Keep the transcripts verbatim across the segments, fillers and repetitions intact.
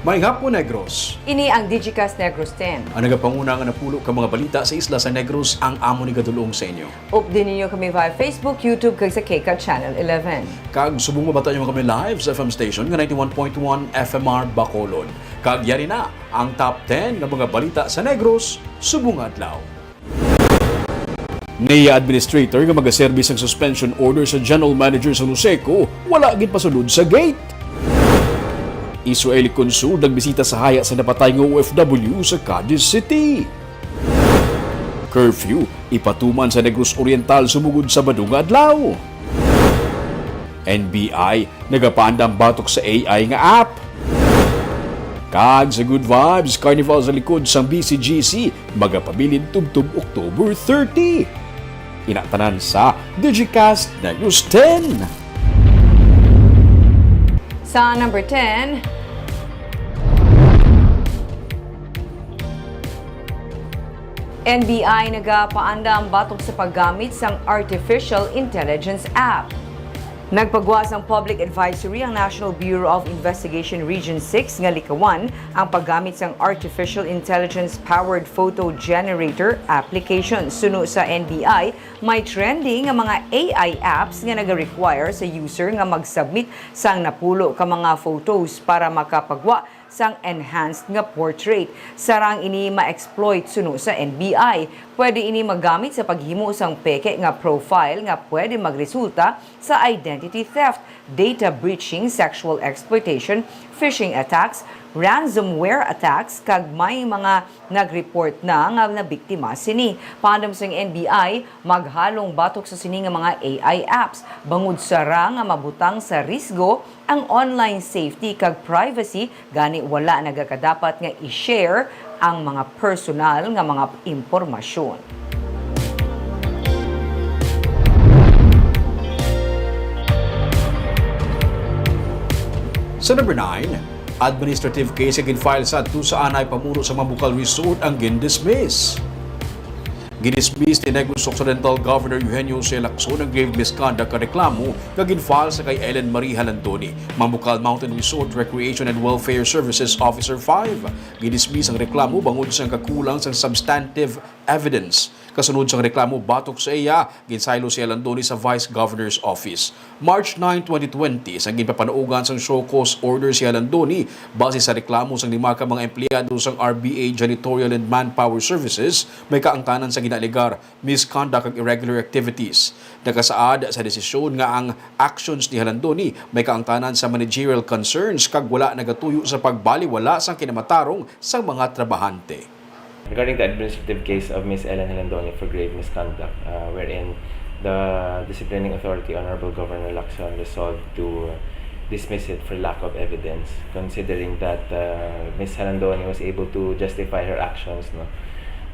Maayong hapon, Negros. Ini ang Digicast Negros ten. Ang nagapanguna nga napulo ka mga balita sa isla sa Negros ang amon igadul-ong sa inyo. Updi ninyo kami via Facebook, YouTube, kag sa KCAT Channel eleven. Kag subong mabata nyo kami live sa F M station nga ninety-one point one F M R Bacolod. Kag yari na ang top ten nga mga balita sa Negros subong nga adlaw. NAIA administrator nga magaserbi sang suspension order sa general manager sa Luceco, wala ginpasulod sa gate. Israeli Consul nagbisita sa haya sa napatay nga O F W sa Cadiz City. Curfew ipatuman sa Negros Oriental sumugod Sabado nga adlaw. N B I nagapaandam batok sa A I nga app. Kag sa Good Vibes Carnival sa likod sang B C G C, magapabilin tubtob October thirty. Ina tanan sa Digicast Negros ten. Sa number ten, N B I nagapaandam batok sa paggamit sang Artificial Intelligence app. Nagpagwa sang public advisory ang National Bureau of Investigation Region six nga likawan ang paggamit sang artificial intelligence-powered photo generator application. Suno sa N B I, may trending nga mga A I apps nga nagarequire sa user nga mag-submit sang napulo ka mga photos para makapagwa sang enhanced nga portrait. Sarang ini ma-exploit suno sa N B I. Pwede ini magamit sa paghimo sang peke nga profile nga pwede magresulta sa identity theft, data breaching, sexual exploitation, phishing attacks, ransomware attacks, kag may mga nag-report na nga nabiktima sini. Paandam sang N B I, maghalong batok sa sini nga mga A I apps, bangod sara nga mabutang sa risgo ang online safety kag privacy, gani wala nagakadapat nga i-share ang mga personal nga mga impormasyon. Sa number nine, administrative case nga gin-file sadto sa anay pamuno sa Mambukal Resort ang gin-dismiss. Gin-dismiss ni Negros Occidental Governor Eugenio C. Lacson ang grave misconduct nga reklamo nga gin-file sa kay Ellen Marie Jalandoni, Mambukal Mountain Resort Recreation and Welfare Services Officer five. Gin-dismiss ang reklamo bangod sa kakulang sang substantive evidence. Kasunod sang reklamo batok sa iya, ginsaylo si Jalandoni sa Vice Governor's Office. March nine, twenty twenty, sang ginpapanuogan sang show cause order si Jalandoni base sa reklamo sang lima ka mga empleyado sang R B A Janitorial and Manpower Services, may kaangtanan sa ginaalegar misconduct kag irregular activities. Nakasaad sa desisyon nga ang actions ni Jalandoni may kaangtanan sa managerial concerns kag wala nagatuyo sa pagbaliwala sang kinamatarong sang mga trabahante. Regarding the administrative case of Miss Ellen Jalandoni for grave misconduct, uh, wherein the disciplining authority, Honorable Governor Lacson, resolved to dismiss it for lack of evidence, considering that, uh, Miss Jalandoni was able to justify her actions, no,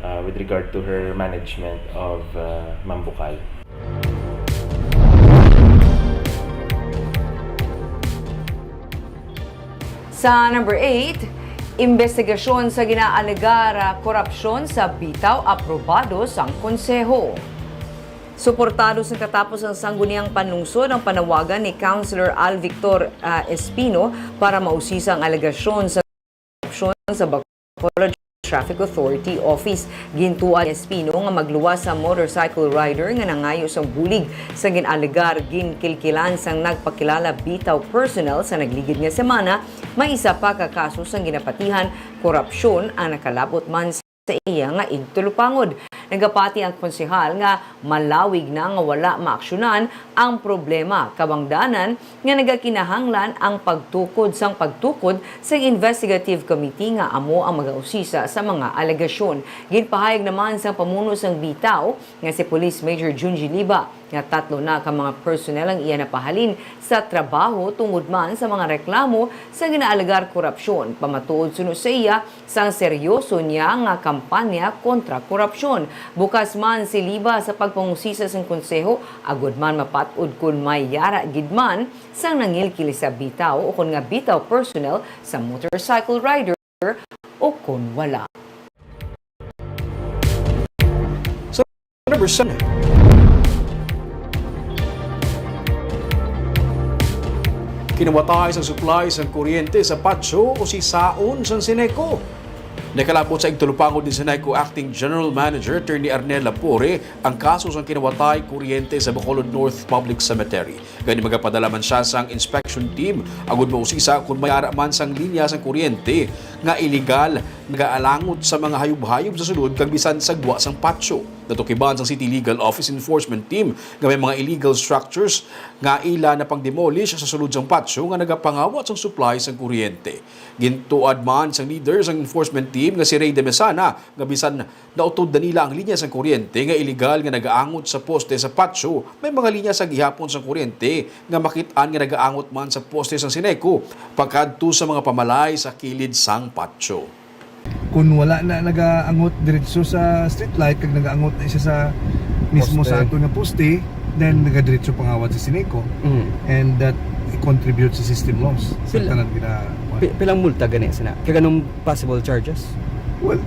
uh, with regard to her management of, uh, Mambukal. Sa number eight, imbestigasyon sa ginaalegar, ah, korupsyon sa Bitaw aprobado sang Konseho. Suportado sang katapos ang Sangguniang Panlungsod ang panawagan ni Councilor Al Victor, ah, Espino para mausisa ang alegasyon sa korupsyon sa Bacolod Traffic Authority Office. Gintuan ni Espino nga magluwas sa motorcycle rider nga nangayo sang bulig sa gin-alegar ginkilkilan sang nagpakilala Bitaw personnel sa nagligid nga semana. May isa pa ka kaso sang ginapatihan korupsyon ang nakalab-ot man sa iya nga igtulupangod. Nagapati ang konsehal nga malawig na nga wala maaksyonan ang problema, kabangdanan nga nagakinahanglan ang pagtukod sang pagtukod sang investigative committee nga amo ang magausisa sa mga alegasyon. Ginpahayag naman sang pamuno sang Bitaw nga si Police Major Junji Liba nga tatlo na ka mga personnel ang iya napahalin sa trabaho tungod man sa mga reklamo sa ginaalegar korupsyon. Pamatuod suno sa iya, sang seryoso niya nga kampanya kontra korupsyon. Bukas man si Liba sa pagpangusisa sang konseho, agud man mapat-od kon may yara gid man sang nangilkil sa Bitaw ukon nga Bitaw personnel sa motorcycle rider o kon wala. Sa number seven. Kinawatay sang supply sang kuryente sa Patio usisaon sang Ceneco. Nakalabot sa igtulupangod ni Ceneco Acting General Manager Attorney Arnel Lapore ang kaso sang kinawatay kuryente sa Bacolod North Public Cemetery. Gani magapadala man siya sang inspection team agud mausisa kon may ara man sang linya sang kuryente nga iligal nagaalangot sa mga hayop-hayop sa sulod kag bisan sa gwa sang Patio. Natukiban sang City Legal Office Enforcement Team nga may mga illegal structures nga ila napang-demolish sa sulod sang Patio nga nagapangawat sang supply sang kuryente. Gintuad man sang leader sang enforcement team nga si Ray de Mesana nga bisan nautod na nila ang linya sang kuryente nga iligal nga nagaangot sa poste sa Patio, may mga linya sa gihapon sang kuryente nga makit-an nga nagaangot man sa poste sang Ceneco pakadto sa mga pamalay sa kilid sang Patio. Kung wala na nagaangot diretso sa street light, kag nagaangot na siya sa mismo Poste. Sa ato nga poste, then nagadiretso pangawat sa Ceneco. Mm. And that contributes sa system loss. Sa Pil-, tanan gina-, pi-, pilang multa gani sina? Kag anong possible charges? Well,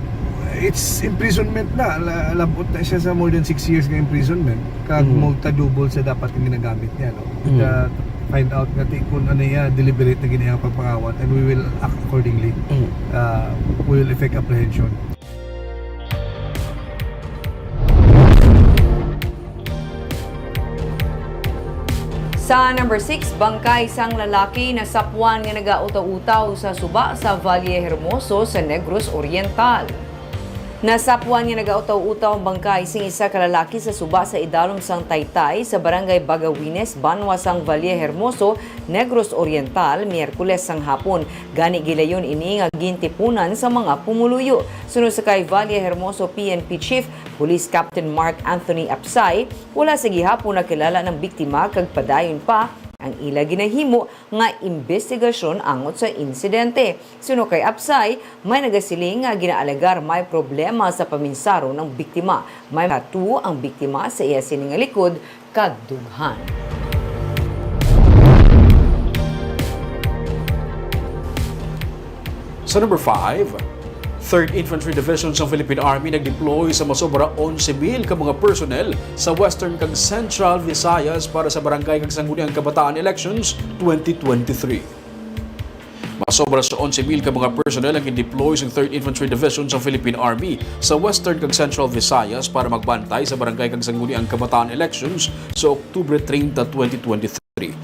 it's imprisonment na. La-, labot na siya sa more than six years nga imprisonment. Kag Mm. multa double sa dapat nga ginagamit niya, no? Mm. Ka-, find out nga ti-, kung ano iya, deliberate na gini ang pagpangawat, and we will act accordingly. Mm. Uh, we will effect apprehension. Sa number six, bangkay sang lalaki nasapwan nga nagautaw-utaw sa suba sa Valle Hermoso sa Negros Oriental. Nasapwan nga nagautaw-utaw ang bangkay sing isa ka lalaki sa suba sa idalom sang Taytay sa Barangay Bagawines, banwa sang Valle Hermoso, Negros Oriental, Miyerkules sang hapon. Gani gilayon ini nga gintipunan sa mga pumuluyo. Suno sa kay Valle Hermoso P N P Chief Police Captain Mark Anthony Apsay, wala sa gihapon nakilala ang biktima kag padayon pa ang ila ginahimo nga imbestigasyon angot sa insidente. Suno kay Apsay, may nagasiling nga ginaalegar may problema sa paminsaron ang biktima. May tattoo ang biktima sa iya sini nga likod kag dughan. Sa number five, Third Infantry Division sang Philippine Army nag-deploy sa masobra onse mil ka mga personnel sa Western kag Central Visayas para sa Barangay kag Sangguniang Kabataan Elections twenty twenty-three. Masobra sa onse mil ka mga personnel ang gin-deploy sang Third Infantry Division sang Philippine Army sa Western kag Central Visayas para magbantay sa Barangay kag Sangguniang Kabataan Elections sa Oktubre treinta, twenty twenty-three.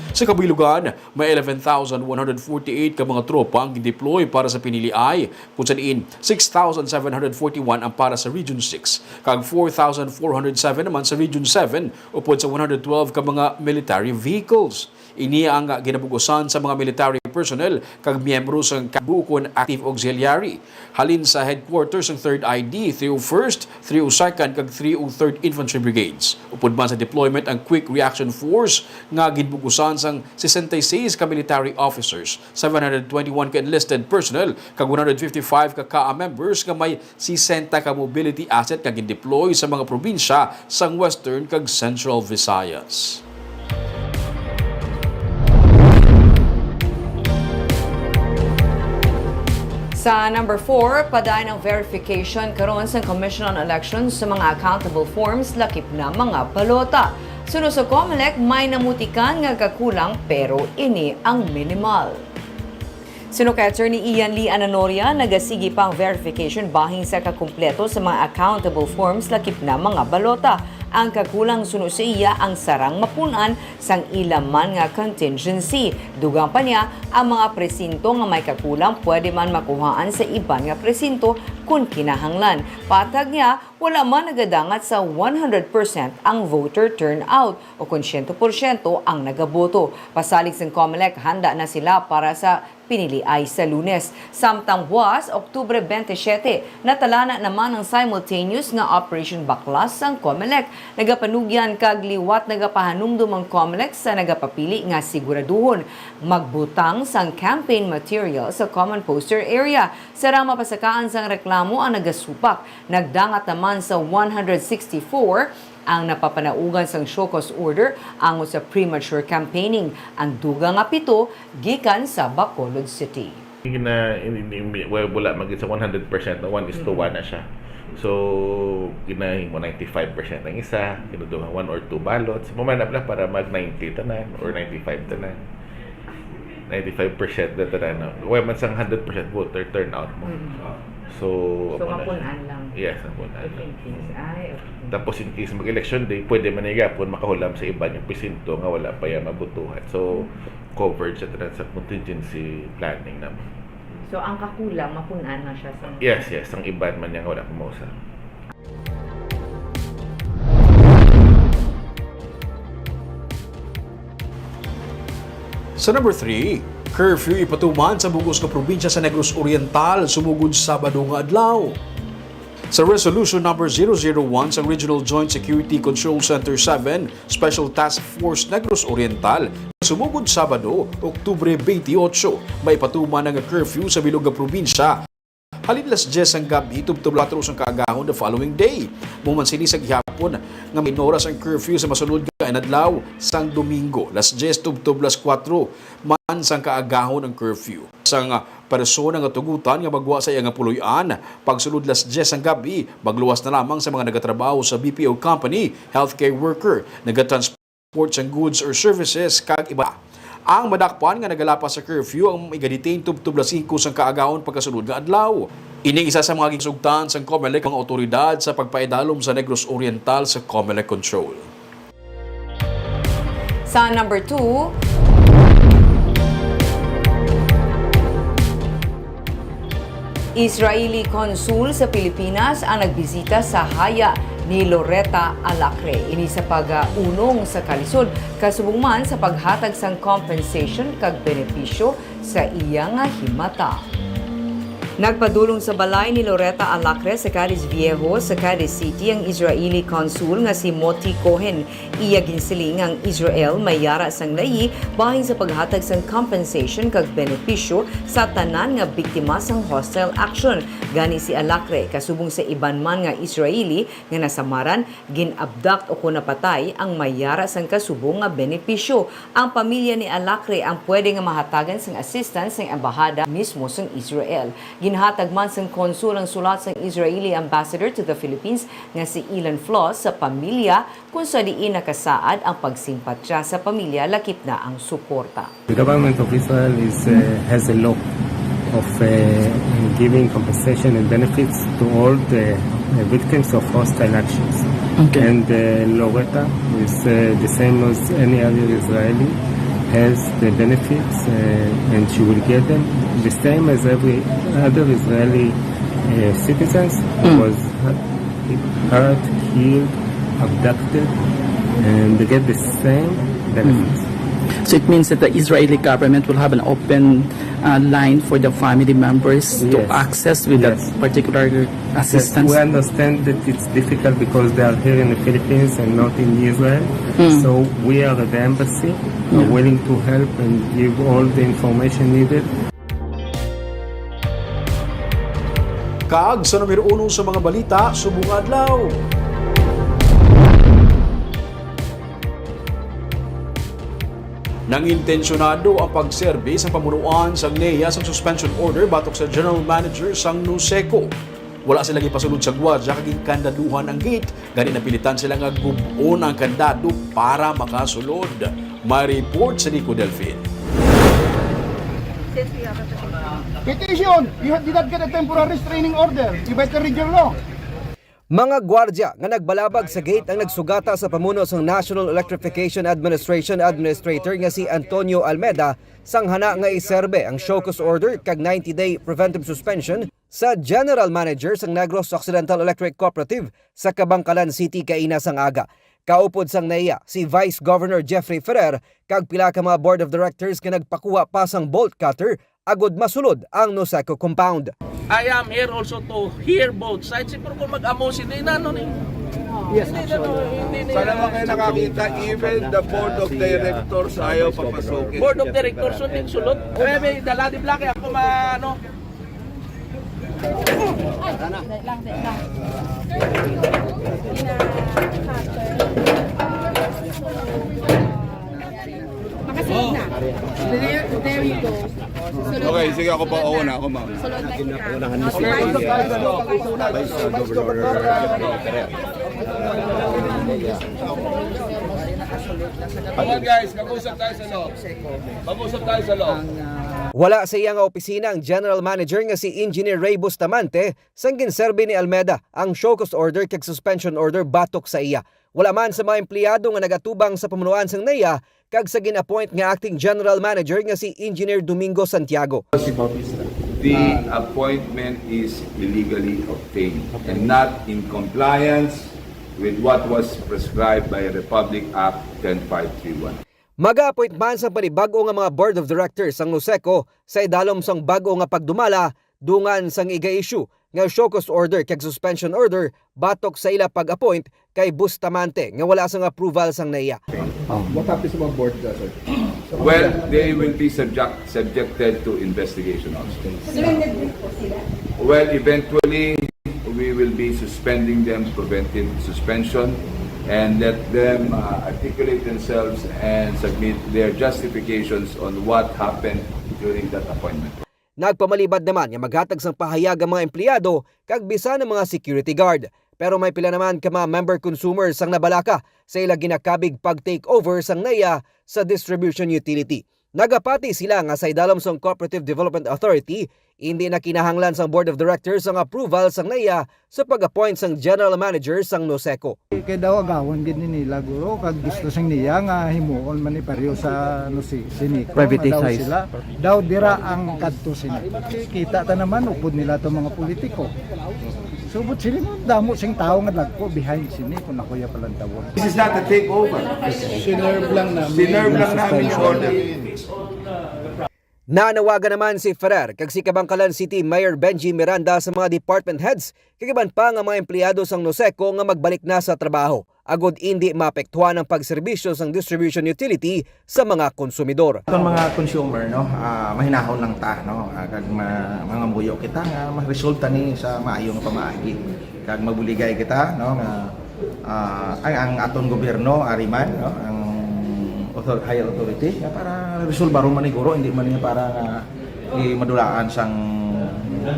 Sa kabilugan, may eleven thousand one hundred forty-eight ka mga tropa ang gin-deploy para sa Pinili-I, kung sa diin six thousand seven hundred forty-one ang para sa Region six, kag four thousand four hundred seven naman sa Region seven, upod sa one hundred twelve ka mga military vehicles. Ini ang ginabug-usan sa mga military personnel kag miyembro sang kabuokon active auxiliary, halin sa headquarters sang Third I D, three oh first, three oh second, kag three oh third Infantry Brigades. Upod man sa deployment ang Quick Reaction Force nga ginbug-usan sang sesenta y seis ka military officers, seven hundred twenty-one ka enlisted personnel, kag one hundred fifty-five ka CAA members nga may sesenta ka mobility asset nga gin-deploy sa mga probinsya sang Western kag Central Visayas. Sa number four, padayon ang verification karon sa Commission on Elections sa mga accountable forms lakip na mga balota. Suno sa Comelec, may namutikan nga kakulang, pero ini ang minimal. Suno kay Attorney Ian Lee Ananoria, nagasigi pa ang verification bahin sa kakumpleto sa mga accountable forms lakip na mga balota. Ang kakulang suno sa iya ang sarang mapun-an sang ila man nga contingency. Dugang pa niya, ang mga presinto nga may kakulang pwede man makuhaan sa iban nga presinto kon kinahanglan. Patag niya, wala man nagadangat sa one hundred percent ang voter turnout o kon siyento porsyento ang nagaboto. Pasalig sang Comelec, handa na sila para sa Pinili-I sa Lunes. Samtang buwas, Oktubre twenty-seven, natalana naman ang simultaneous nga Operation Baklas sang Comelec. Nagapanugyan kag liwat nagapahanumdom ang Comelec sa nagapapili nga siguraduhon magbutang sang campaign material sa common poster area. Sarang mapasakaan sang reklamo ang nagasupak, nagdangat naman sa one hundred sixty-four ang napapanaugan sang show cause order angot sa premature campaigning. Ang dugang nga pito gikan sa Bacolod City. Gina-, in-, in-, in-, wa-, wala man gid sa one hundred percent na one is to one na siya. So, ginahimo ninety-five percent ang isa, kinuduha one or two ballots. Mamanap lang para mag ninety tanan or ninety-five tanan. ninety-five percent na tanan, no? Wala man sang hundred percent voter turnout mo. Mm. So, So, amo na siya. Mapun-an lang. Yes, mapun-an If lang. In case. Mm. Ay, okay. Tapos, in case mag-election day, pwede man na gihapon makahulam sa iban nga presinto nga wala pa iya mabotohan. So, Mm. covered sa tanan sa contingency planning naman. So, ang kakulang, mapun-an na siya sa Yes, yes. Ang iban man niya nga wala pa mausab. Sa number three, curfew ipatuman sa bug-os nga probinsya sa Negros Oriental sumugod Sabado nga adlaw. Sa Resolution Number zero zero one sa Regional Joint Security Control Center seven, Special Task Force Negros Oriental, sumugod Sabado, Oktubre twenty-eight, maipatuman na nga curfew sa bilog nga probinsya. Halin las diyes sang gab-i tubtob las kuwatro sang kaagahon the following day. Mahuman sini sa gihapon nga may oras ang curfew sa masunod nga inadlaw sang Domingo, las diyes tubtob las kuwatro man sang kaagahon ang curfew. Sang, ah, persona nga tugutan nga magwa sa iya nga puloy-an, pagsulod las diyes sang gab-i, magluwas na lamang sa mga nagatrabaho sa B P O company, healthcare worker, nagatrans-, transport sang goods or services, kag iba. Ang madakpan nga nagalapas sa curfew ang iga-detain tubtob las singko sang kaagahon pagkasunod nga adlaw. Ini isa sa mga ginsugtan sang Comelec ang mga awtoridad sa pagpaidalom sa Negros Oriental sa Comelec control. Sa number two, Israeli Consul sa Pilipinas ang nagbisita sa haya ni Loretta Alacre. Ini sa pag-unong sa kalisod, kasubong man sa paghatag sang compensation kag benepisyo sa iya nga himata. Nagpadulong sa balay ni Loretta Alacre sa Cadiz Viejo, sa Cadiz City, ang Israeli Consul nga si Moti Cohen. Iya ginsiling nga ang Israel may yara sang layi bahin sa paghatag sang compensation kag benepisyo sa tanan nga biktima sang hostile action. Gani si Alacre, kasubong sa iban man nga Israeli nga nasamaran, gin-abduct o kon napatay, ang may yara sang kasubong nga benepisyo. Ang pamilya ni Alacre ang pwede nga mahatagan sang assistance sang embahada mismo sang Israel. Ginhatag man sang konsul ang sulat sang Israeli ambassador to the Philippines nga si Ilan Flos sa pamilya, kung sa diin nakasaad ang pagsimpatya sa pamilya lakip na ang suporta. The government of Israel is, uh, has a law of, uh, giving compensation and benefits to all the, uh, victims of hostile actions. Okay. And, uh, Loretta is, uh, the same as any other Israeli, has the benefits, uh, and she will get them the same as every other Israeli, uh, citizens who Mm. was hurt, killed, abducted, and they get the same benefits. Mm. So it means that the Israeli government will have an open, uh, line for the family members to Yes. access with that Yes. particular Yes, assistance? We understand that it's difficult because they are here in the Philippines and not in Israel. Mm. So we are at the embassy, are Yeah. willing to help and give all the information needed. Kag sa numero uno sa mga balita subong adlaw. Nangintensyonado ang pagserbi sang pamunuan sang NEA sang suspension order batok sa general manager sang NOSECO. Wala sila gipasulod sa gwardiya kag ginkandaduhan ang gate, gani napilitan sila nga gub-on ang kandado para makasulod. May report si Nico Delfin. Petition! You did not get a temporary restraining order. You better read your law. Mga gwardya nga nagbalabag sa gate ang nagsugata sa pamuno sang National Electrification Administration Administrator nga si Antonio Almeda, sang hana nga iserbe ang show cause order kag ninety-day preventive suspension sa General Manager sang Negros Occidental Electric Cooperative sa Kabankalan City kaina sang aga. Kaupod sang NEA, si Vice Governor Jeffrey Ferrer kag pila ka mga Board of Directors nga nagpakuha pa sang bolt cutter agud masulod ang NOSECO compound. I am here also to hear both sides. Siguro kung mag-amo sila, inano ni? Yes, Hindi na, actually. no, hindi na. Sana ba kayo nakakita? Even the board of directors ayaw papasukin. Board of directors, so din sulod. Eh, may dala di blake ako ma-, ano. Ay, dali lang, dali lang. Makasunod na. There, there you go. Sulod Okay, na. sige, ako pa, Sulod una, na. ako, ma'am. Sulod na kita. Unahan mo si Vice. Vice Governor Jeffrey Ferrer. Come on, guys, mag-usap tayo sa loob. Mag-usap tayo sa loob. Wala sa iya nga opisina ang general manager nga si Engineer Ray Bustamante sang ginserbi ni Almeda ang show cause order kag suspension order batok sa iya. Wala man sa mga empleyado nga nagatubang sa pamunuan sang NEA kag sa gin-appoint nga acting general manager nga si Engineer Domingo Santiago. The appointment is illegally obtained and not in compliance with what was prescribed by Republic Act ten five three one. Mag-appoint man sang panibag-o nga mga board of directors sang NOSECO sa idalom sang bag-o nga pagdumala dungan sang iga-issue nga show cause order kag suspension order batok sa ila pag-appoint kay Bustamante nga wala sang approval sang NEA. What happens sa mga board, uh, sir? Well, they will be subject, subjected to investigation also. Sir, nag-brief po sila? Well, eventually, we will be suspending them, preventive suspension, and let them uh, articulate themselves and submit their justifications on what happened during that appointment. Nagpamalibad naman nga maghatag sang pahayag ang mga empleyado kag bisan ang mga security guard. Pero may pila naman ka mga member consumers ang nabalaka sa ila ginakabig pag-take over sang NEA sa distribution utility. Nagapati sila nga sa idalom sang Cooperative Development Authority, indi na kinahanglan sang Board of Directors ang approval sang NEA sa pag-appoint sang General Manager sang NOSECO. Kay daw agawon gid ni nila, guro, kag gusto sing niya nga himuon man ni pareho sa, ano, si, si Nico, nga daw Privatize. Sila. Daw dira ang kadto si Nico. Kita ta naman, upod nila to mga politiko. Subot sila mo, damo sing tao nga dagko behind sini kung ako ya palantawon. This is not a takeover. Sinerve lang namin. Sinerve lang namin yung order. Nanawagan naman si Ferrer kag si Kabankalan City Mayor Benji Miranda sa mga department heads kag iban pa nga mga empleyado sang NOSECO nga magbalik na sa trabaho agod indi maapektuhan ang pagserbisyo sang distribution utility sa mga konsumidor. Itong mga consumer, no, ah, mahinahon lang ta, no, ah, kag ma- mangamuyo kita nga maresolta ni sa maayo nga pamaagi. Kag mabuligay kita, no, nga ah, ang, ang aton gobyerno, ari man, no, ang author, higher authority, nga para resolbaron man ni guro, hindi man niya para nga i madulaan sang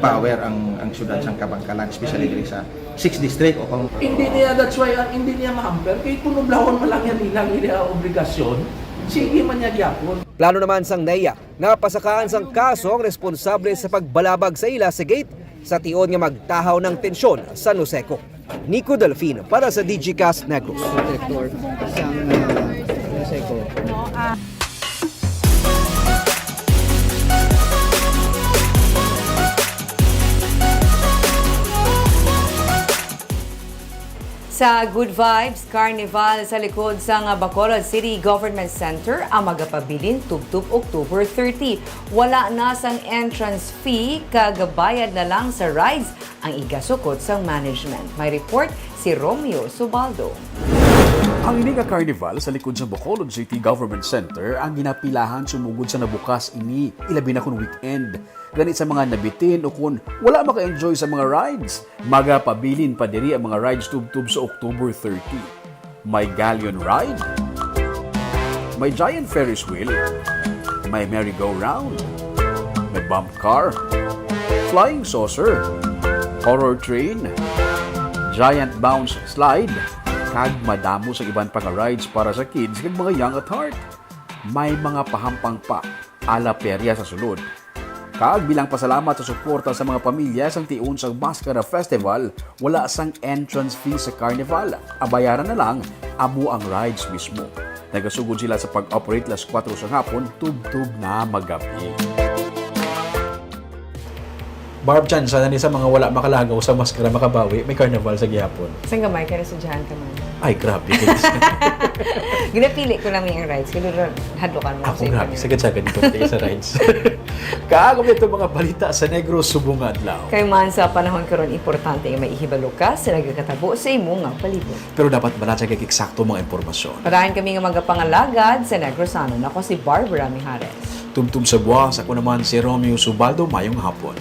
power ang ang syudad sang Kabankalan, especially diri sa sixth district o kung Hindi niya, that's why ang hindi niya ma-amper kay kunublahon man lang yan nilang ila obligasyon, sige man niya gyapon. Plano naman sang NEA nga pasakaan sang kaso ang responsable sa pagbalabag sa ila sa gate sa tion nga magtahaw ng tensyon sa NOSECO. Nico Delfin para sa Digicast Negros. Protector sang uh, Seco. Sa Good Vibes Carnival sa likod sang Bacolod City Government Center ang magapabilin tubtob October thirty. Wala na sang entrance fee kag bayad na lang sa rides ang igasukod sang management. May report si Romeo Subaldo. Ang ini nga carnival sa likod sa Bacolod City Government Center ang ginapilahan sumugod sa nabukas ini, ilabi na kon weekend. Gani sa mga nabitin o kon wala maka-enjoy sa mga rides, magapabilin pa diri ang mga rides tubtob sa October thirty. May Galleon Ride, may Giant Ferris Wheel, may Merry-Go-Round, may Bump Car, Flying Saucer, Horror Train, Giant Bounce Slide, kag madamo sa iban pa nga rides para sa kids kag mga young at heart. May mga pahampang pa, ala perya sa sulod. Kag bilang pasalamat sa suporta sa mga pamilya sang tion sang Mascara Festival, wala sang entrance fee sa carnival. Ang bayaran na lang amo ang rides mismo. Nagasugod sila sa pag-operate las kuwatro sa hapon tubtob na magabi. Barb Chan, sana ni sa mga wala makalagaw sa maskara makabawi, may carnival sa gihapon. Sang gamay kay nasudyahan ka man. Ay, grabe. Guys. Ginapili ko lang yung rides. Kaya doon hadlokan mo. Ako grabe, sagad-sagad dito kayo sa rides. Kaagom dito mga balita sa Negros subong nga adlaw. Kay man sa panahon karon importante nga maihibalo ka sa nagakatabo sa imo nga palibot. Pero dapat balatsa kay eksakto mga impormasyon. Padayon kami nga magapangalagad sa Negrosanon. Ako si Barbara Mijares. Tubtob sa buwas, ako naman si Romeo Subaldo. Mayong hapon.